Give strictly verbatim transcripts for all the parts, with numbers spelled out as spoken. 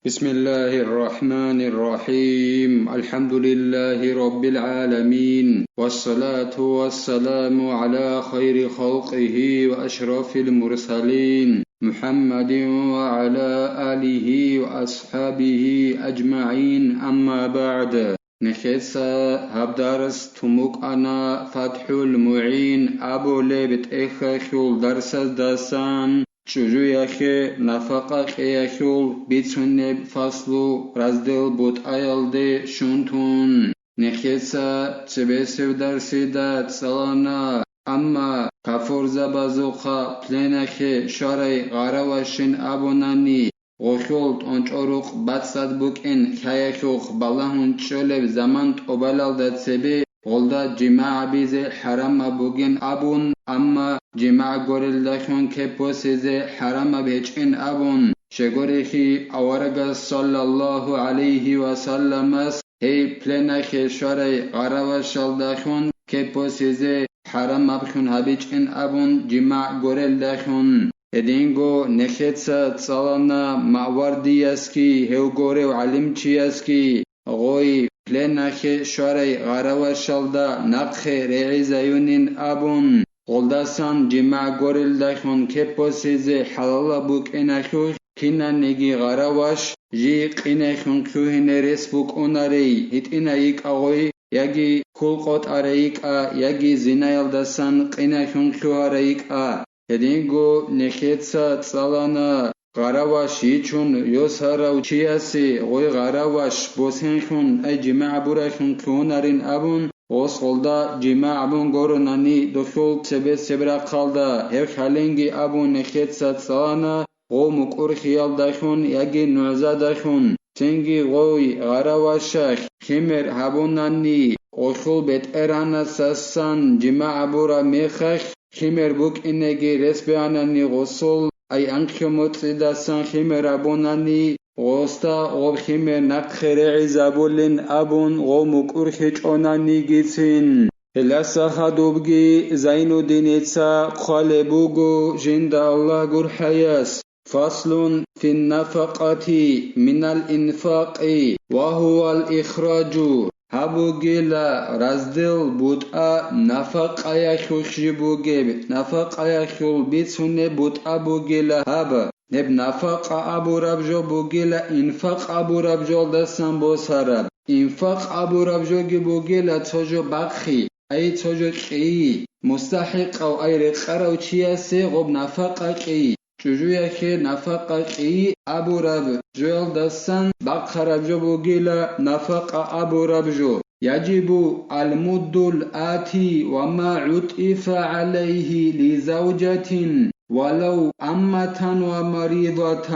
بسم الله الرحمن الرحيم. الحمد لله رب العالمين. والصلاة والسلام على خير خلقه وأشرف المرسلين محمد وعلى آله وأصحابه أجمعين. أما بعد. Нехеца гьаб дарс тумукъана ФатхӀул МугӀин абулеб тӀехьалъул дарсаздасан, чӀужуялъе нафакъа кьеялъул бицунеб фаслу, раздел бутӀаялде щун тун. Нехеца цебесев дарсида цӀалана, амма кафурзабазухъа пленахъе щварай гъаравашин абунани, гъолъул тӀончӀорухъ бацӀцӀад букӀин лъаялъухъ балагьун чӀолеб заман тӀубалалда цебе гъолда жимагӀ гьабизе хӀарамаб бугин абун, амма жимагӀ горелдалъун кеп босизе хӀарамаб гьечӀин абун, щегорехи аварагас саллаллагьу гӀалайгьи ва салламас гьей пленахъе щварай гъаравашалдалъун кеп босизе хӀарамаблъун гьабичӀин абун жимагӀ горелдалъун. Гьединго нехеца цӀалана Маъвардиясги гьев горев гӀалимчиясги, гъой пленахъе щварай гъаравашалда нахъе регӀизаюнин абун, гъолдасан жимагӀ горелдалъун кеп босизе хӀалалаб букӀиналъулъ кинаниги гъараваш жий къиналъун лъугьине рес букӀунарей гьитӀинай йикӀа гъой, яги хьул къотӀарай йикӀа, яги зинаялдасан къиналъун лъугьарай йикӀа. Гьединго нехеца цӀалана гъараваш йичун йосарав чиясе гъой гъараваш босенлъун, ай жимагӀ гьабуралъун лъугьунарин абун, гъос гъолда жимагӀ гьабун горунани дохьул цебесеб рахъалда, гьев хӀалинги абун нехеца цӀалана гъов мукӀурхиялдалъун яги нугӀзадалъун, цинги гъой гъаравашалъ химер гьабунани, гъолъул бетӀергьанасасан жимагӀ гьабураб мехалъ, химер букӀинеги рес бегьанани гъосул, ай анкьго моцӀидасан химер гьабунани, гъосда гъоб химер нахъе регӀизабулин абун гъов мукӀурхичӀонанигицин. Гьелдаса хадубги Зайнуддиница хъвалеб буго жинда Аллагь гурхӀаяс: فصل في النفقة من الإنفاق وهو الإخراج. Гьаб бугила раздел бутӀа нафакъаялъулъ жиб бугеб, нафакъаялъул бицунеб бутӀа бугила гьаб. Гьеб нафакъа абураб жо бугила инфакъ абураб жолдасан босараб. Инфакъ абураб жоги бугила цо жо бахъи, ай цо жо кьейи, мустахӀикъав, ай рекъарав чиясе гъоб нафакъа кьейи. ЧӀужуялъе нафакъа кьейи абураб жоялдасан бахъараб жо бугила нафакъа абураб жо. يجب المد الآتي وما عطف عليه لزوجة ولو أمة ومريضة.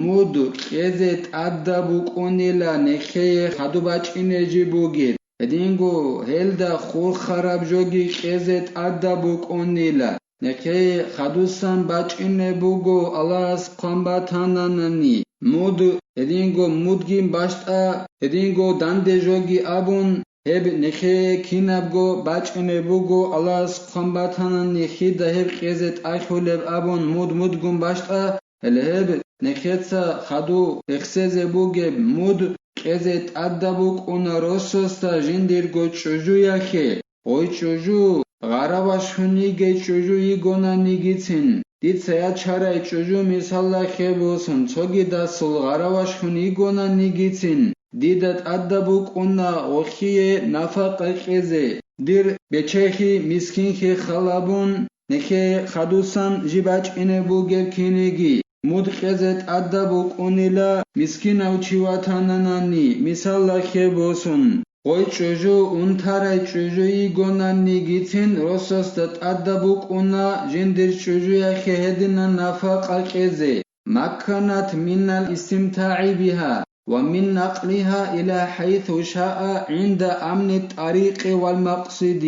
Муд кьезе тӀадаб букӀунила нехее хадуб бачӀине жиб бугеб. Гьединго гьелда хурхараб жоги кьезе тӀадаб букӀунила. Нехее хадусан бачӀине буго Аллагьас хъван батананани, муд, гьединго мудгин бащтӀа, гьединго данде жоги абун, гьеб нехее кинабго бачӀине буго Аллагьас хъван батанани, хида гьеб кьезе тӀалъулеб абун муд мудгун бащтӀа, гьеле гьеб нехеца хаду рехсезе бугеб муд кьезе тӀадаб букӀуна росасда жиндирго чӀужуялъе. Гъой чӀужу, гъаравашхун йигей чӀужу йигонанигицин, дица ячарай чӀужу мисалалъе босун, цогидасул гъаравашхун йигонанигицин, дида тӀадаб букӀуна гъохие нафакъа кьезе, дир бечелъи мискинлъи халабун, нехее хадусан жиб бачӀине бугеб киниги, муд кьезе тӀадаб букӀунила мискинав чи ватананани, мисалалъе босун. Гъой чӀужу унтарай чӀужу йигонанигицин росасда тӀадаб букӀуна жиндир чӀужуялъе гьединан нафакъа кьезе. مكنت من الاستمتاع بها ومن نقلها إلى حيث شاء عند أمن الطريق والمقصد.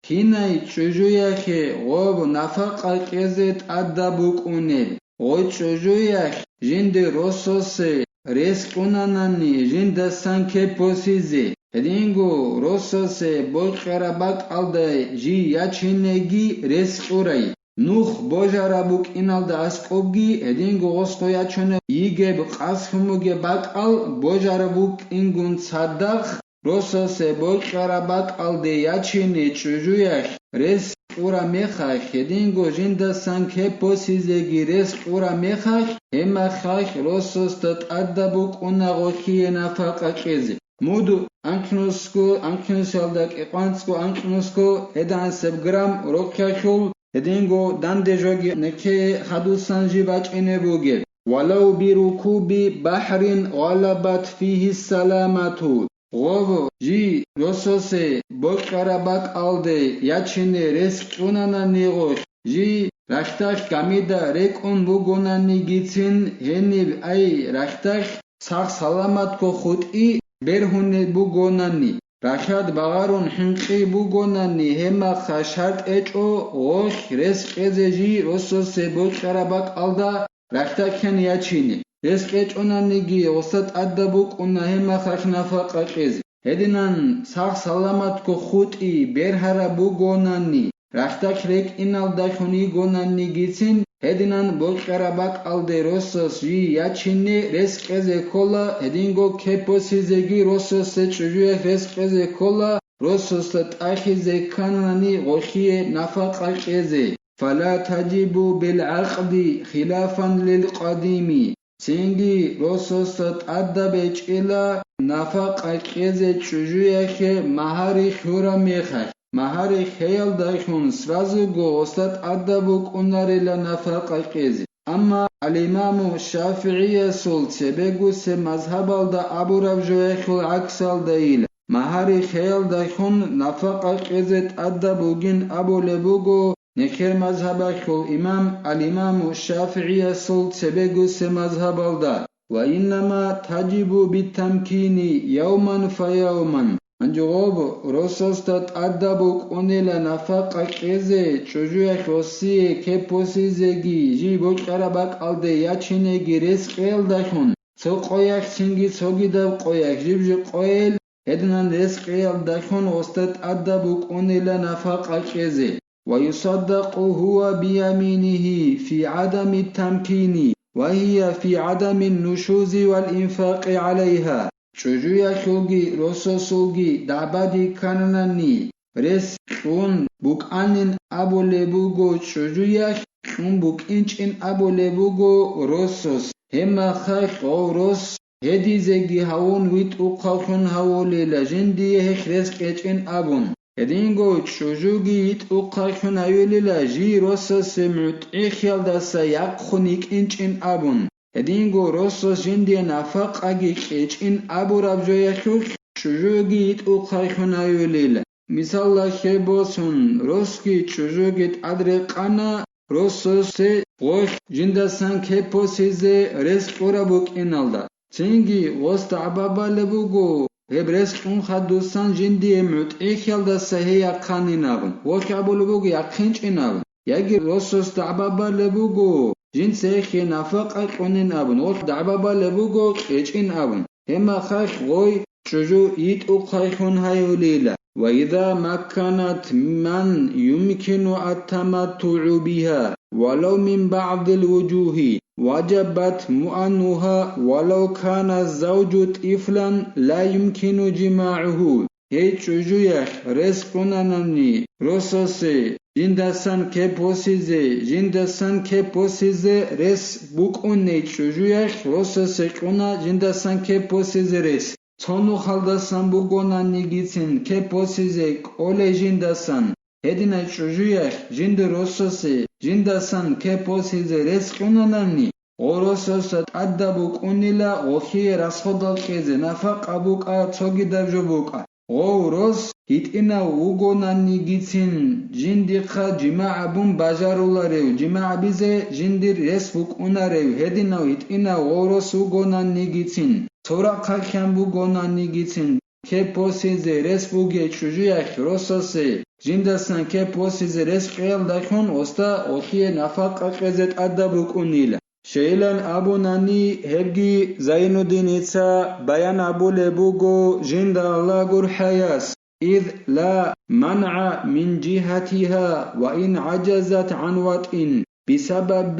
Кинай чӀужуялъе гъоб нафакъа кьезе тӀадаб букӀунеб, гъой чӀужуялъ жинде росасе рес кьунанани жиндасан кеп босизе, гьединго росасе бокьараб бакӀалда жий ячинеги рес кьурай. нух божараб букӀиналда аскӀобги, гьединго гъосго ячунеб йигеб къасхӀун бугеб бакӀал божараб букӀингун цадахъ, росасе бокьараб бакӀалде ячине чӀужуялъ рес кьураб мехалъ, гьединго жиндасан кеп босизеги рес кьураб мехалъ, гьеб мехалъ росасда тӀадаб букӀуна гъолъие нафакъа кьезе. Муду анкьнусго, анкьнусиялда кӀикъванцӀго анкьнусго гьедигӀансеб грамм рохъялъул, гьединго данде жоги нехъе хадусан жиб бачӀине бугеб. Валав бирукуби бахӀрин гъалабат фигьи саламату. Гъоб жи росасе бокьараб бакӀалде ячине рес кьунанани гъолъ, жи рахьдалъ гамида рекӀун бугонанигицин гьениб, ай, рахьдалъ сах-саламатго хутӀи бергьунеб бугонани, рахьад багъарун хӀинкъи бугонани, гьеб мехалъ шартӀ гьечӀо гъолъ рес кьезе жи росасе бокьараб бакӀалда рахьдалъ ккани ячине. Рес кьечӀонаниги гъосда тӀадаб букӀуна гьеб мехалъ нафакъа кьезе. Гьединан сах-саламатго хутӀи бергьараб бугонани, рахьдалъ рекӀиналдалъун йигонанигицин, гьединан бокьараб бакӀалде росас жий ячине рес кьезе ккола, гьединго кеп босизеги росасе чӀужуялъ рес кьезе ккола, росасда тӀахьизе кканани гъолъие нафакъа кьезе. Фала таджибу билгӀакъди хилафан лилкъадими. Цинги росасда тӀадаб гьечӀила нафакъа кьезе чӀужуялъе магьари лъураб мехалъ, магьари лъеялдалъун сразуго гъосда тӀадаб букӀунарила нафакъа кьезе. Амма ал-Имаму ШафигӀиясул цебегусеб мазгьабалда абураб жоялъул гӀаксалдайила, магьари лъеялдалъун нафакъа кьезе тӀадаб бугин абулеб буго нехер мазгьабалъул имам ал-Имаму ШафигӀиясул цебегусеб мазгьабалда: «Ва иннама таджибу битамкини явман фа явман». Гьанже гъоб росасда тӀадаб букӀунила нафакъа кьезе, чӀужуялъ гъосие кеп босизеги, жий бокьараб бакӀалде ячинеги рес кьеялдалъун, цо къоялъ цинги цогидаб къоялъ жиб-жиб къойил, гьединан рес кьеялдалъун гъосда тӀадаб букӀунила нафакъа кьезе. «Ва юсаддакъу гьува бияминигьи фи гӀадами тамкини ва гьия фи гӀадами нушузи вал инфакъи гӀалайгьа». ЧӀужуялъулги росасулги дагӀбаде ккананани, рес кьун букӀанин абулеб буго чӀужуялъ, кьун букӀинчӀин абулеб буго росас. Гьеб мехалъ гъов рос гьедизеги гьавун витӀухъавлъун гьавулила, жиндие гьелъ рес кьечӀин абун. Гьединго чӀужуги йитӀухъавлъун гьавилила, жий росасе мутӀигӀлъиялдаса яхъун йикӀинчӀин абун. Гьединго росас жиндие нафакъаги кьечӀин абураб жоялъулъ чӀужуги йитӀухъавлъун гьавилила. Мисалалъе босун, росги чӀужуги тӀадрекъана, росасе гъолъ жиндасан кеп босизе рес кьураб букӀиналда. Цинги гъос дагӀба балеб буго, гьеб рес кьун хадусан жиндие мутӀигӀлъиялдаса гьей яхъанин абун, гъолъ абулеб буго яхъинчӀин абун. Яги росас дагӀба балеб буго, жинца гьехие нафакъа кьунин абун, гъолъ дагӀба балеб буго кьечӀин абун. Гьеб мехалъ гъой чӀужу йитӀухъавлъун гьавилила. Ва иза макканат ман юмкину ат-таматтугӀу бигьа, валав мин багӀдил вужугьи, важабат муаннугьа, валав кана завжу тӀифлан ла юмкину жимагӀугьу. Гьей чӀужуялъ рес кьунанани росасе, жиндасан кеп босизе, жиндасан кеп босизе рес букӀуней чӀужуялъ росасе кьуна жиндасан кеп босизе рес. Цо нухалдасан бугонанигицин кеп босизе кӀолей жиндасан, гьединай чӀужуялъ жинда росасе жиндасан кеп босизе рес кьунанани, гъо росасда тӀадаб букӀунила гъолъие расходал кьезе, нафакъа букӀа, цогидаб жо букӀа. Гъов рос гьитӀинав вугонанигицин, жиндихъа жимагӀ абун бажаруларев, жимагӀ абизе жиндир рес букӀунарев, гьединав гьитӀинав гъов рос вугонанигицин, цо рахъалъан бугонанигицин, кеп босизе рес бугей чӀужуялъ росасе, жиндасан кеп босизе рес кьеялдалъун гъосда гъолъие нафакъа кьезе тӀадаб букӀунила. Щайилан абунани, гьебги Зайнуддиница баян абулеб буго жинда Аллагь гурхӀаяс. إذ لا منع من جهتها وإن عجزت عن وطء بسبب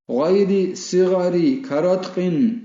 غير صغر كرتق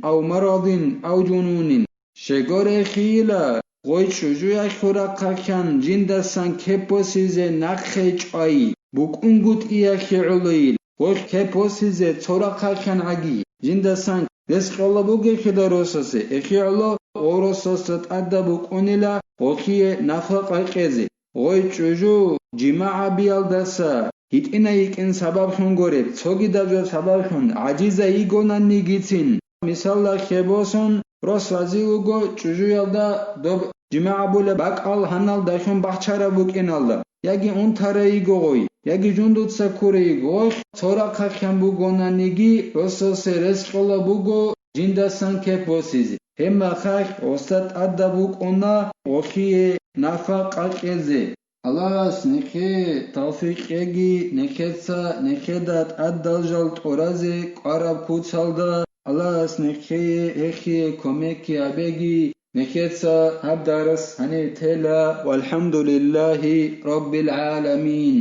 أو مرض أو جنون. Щегорехийила, гъой чӀужуялъул рахъалъан жиндасан кеп босизе нахъе чӀвай, букӀунгутӀиялъе гӀолойил, гъой кеп босизе цо рахъалъан гӀаги, жиндасан рес кьола бугелъидал росасе, эхиялъ гъов росасда тӀадаб букӀунила гъолъие нафакъа кьезе. Гъой чӀужу жимагӀ гьабиялдаса гьитӀинай йикӀин сабаблъун гуреб, цогидаб жо сабаблъун гӀажизай йигонанигицин, мисалда, кеп босун, рос рази вуго чӀужуялда доб жимагӀ гьабулеб бакӀал гьаналдалъун бахчараб букӀиналда, яги унтарай йиго гъой, яги жундуца ккурай йиго, гъолъ цо рахъалъан бугонаниги, росасе рес кьола буго жиндасан кеп босизе. Гьеб мехалъ гъосда тӀадаб букӀуна гъолъие нафакъа кьезе. Аллагьас нехее тавфикъ кьеги, нехеца нехеда тӀадал жал тӀуразе кӀвараб куцалда. Аллагьас нехее гьехие кумекги гьабеги. Нехеца гьаб дарс гьанив тела. ВалхӀамдулиллагьи раббил гӀаламин.